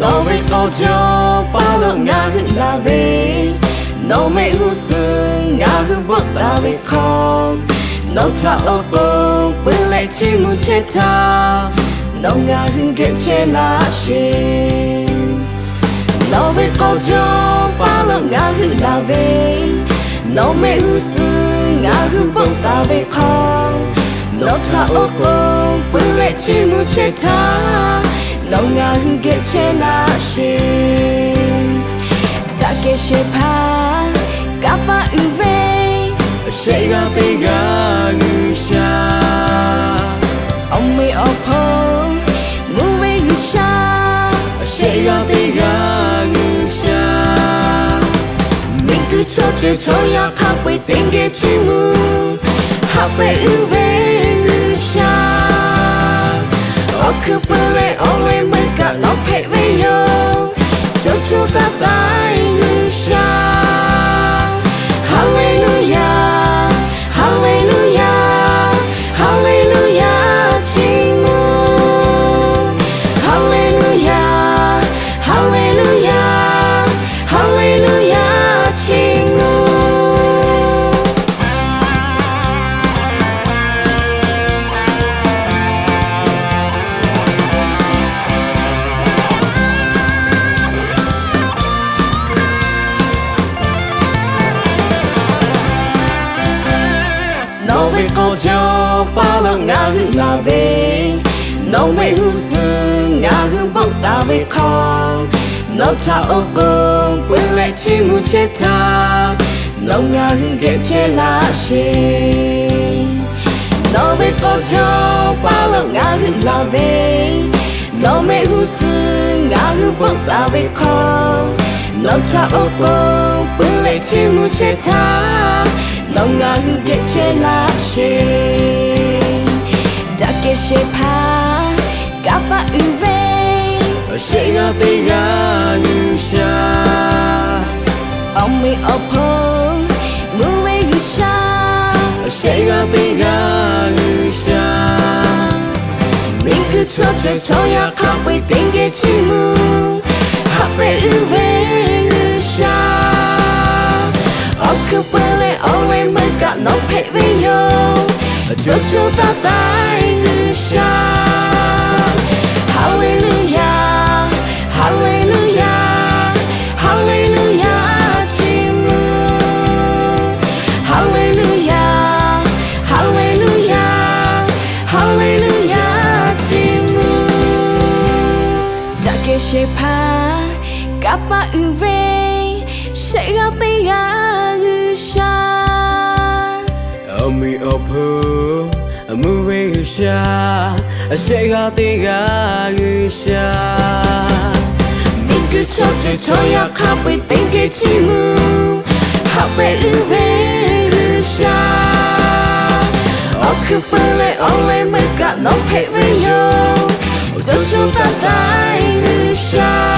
Nawˬ ve k'aw jawˇ paˇ lo ngaˬ hui laˬ ve, nawˬ mehˆ g'uˇ suhˍ ngaˬ hui bvuhˆ taˍ ve hk'aw, nawˬ htaꞈ awˬ k'o puiˉ leh chiˇ mvuh chehˇ htaˇ, nawˬ ngaˬ hui geh chehˇ laˇ sheˍ. Nawˬ ve k'aw jawˇ paˇ lo ngaˬ hui laˬ ve, nawˬ mehˆ g'uˇ suhˍ ngaˬ hui bvuhˆ taˍ ve hk'aw, nawˬ htaꞈ awˬ k'o puiˉ leh chiˇ mvuh chehˇ htaˇ, nawˬ ngaˬ hui geh chehˇ laˇ sheˍ. Daꞈ kehˬ shehˍ hpaˇ kanˇ paˆ uiˍ ve, shehˆ g'aˇ teˇ g'aˇ G'uiˬsha. Awˬ meꞈ awˬ hponˇ mvuh ve G'uiˬsha, shehˆ g'aˇ teˇ g'aˇ G'uiˬsha. Miˬguiˬ chaw ceuˬ chaw yaˇ hk'a peu-eˬ teˇ geh chiˇ mvuh, haꞈ pehꞈ uiˍ ve G'uiˬsha. Awˬ hkui peuˬ leh awˬ leh meuˇ kaꞈ nawˬ hpehꞈ ve yoˬ, co co taiˍ taiˍ G'uiˬsha. Haˍleˍluˇyaˍ, haˍleˍluˇyaˍ, haˍleˍluˇyaˍ chiˇ mvuh. Haˍleˍluˇyaˍ, haˍleˍluˇyaˍ, haˍleˍluˇyaˍ chiˇ mvuh. Nawˬ ve k'aw jawˇ paˇ lo ngaˬ hui laˬ ve, nawˬ mehˆ g'uˇ suhˍ ngaˬ hui bvuhˆ taˍ ve hk'aw, nawˬ htaꞈ awˬ k'o puiˉ leh chiˇ mvuh chehˇ htaˇ, nawˬ ngaˬ hui geh chehˇ laˇ sheˍ. Nawˬ ve k'aw jawˇ paˇ lo ngaˬ hui laˬ ve, nawˬ mehˆ g'uˇ suhˍ ngaˬ hui bvuhˆ taˍ ve hk'aw, nawˬ htaꞈ awˬ k'o puiˉ leh chiˇ mvuh chehˇ htaˇ, nawˬ ngaˬ hui geh chehˇ laˇ sheˍ. Daꞈ kehˬ shehˍ hpaˇ kanˇ paˆ uiˍ ve, shehˆ g'aˇ teˇ g'aˇ G'uiˬsha. Awˬ meꞈ awˬ hponˇ mvuh ve G'uiˬsha, shehˆ g'aˇ teˇ g'aˇ G'uiˬsha. Miˬguiˬ chaw ceuˬ chaw yaˇ hk'a peu-eˬ teˇ geh chiˇ mvuh, haꞈ pehꞈ uiˍ ve G'uiˬsha. Awˬ hkui peuˬ leh awˬ leh meuˇ kaꞈ nawˬ hpehꞈ ve yoˬ, co co taiˍ taiˍ G'uiˬsha. Haˍleˍluˇyaˍ, haˍleˍluˇyaˍ, haˍleˍluˇyaˍ chiˇ mvuh. Haˍleˍluˇyaˍ, haˍleˍluˇyaˍ, haˍleˍluˇyaˍ chiˇ mvuh. Daꞈ kehˬ shehˍ hpaˇ kanˇ paˆ uiˍ ve, shehˆ g'aˇ teˇ g'aˇ G'uiˬsha. Awˬ meꞈ awˬ hponˇ mvuh ve G'uiˬsha, shehˆ g'aˇ teˇ g'aˇ G'uiˬsha. Miˬguiˬ chaw ceuˬ chaw yaˇ hk'a peu-eˬ teˇ geh chiˇ mvuh, haꞈ pehꞈ uiˍ ve G'uiˬsha. Awˬ hkui peuˬ leh awˬ leh meuˇ kaꞈ nawˬ hpehꞈ ve yoˬ, co co taiˍ taiˍ G'uiˬsha.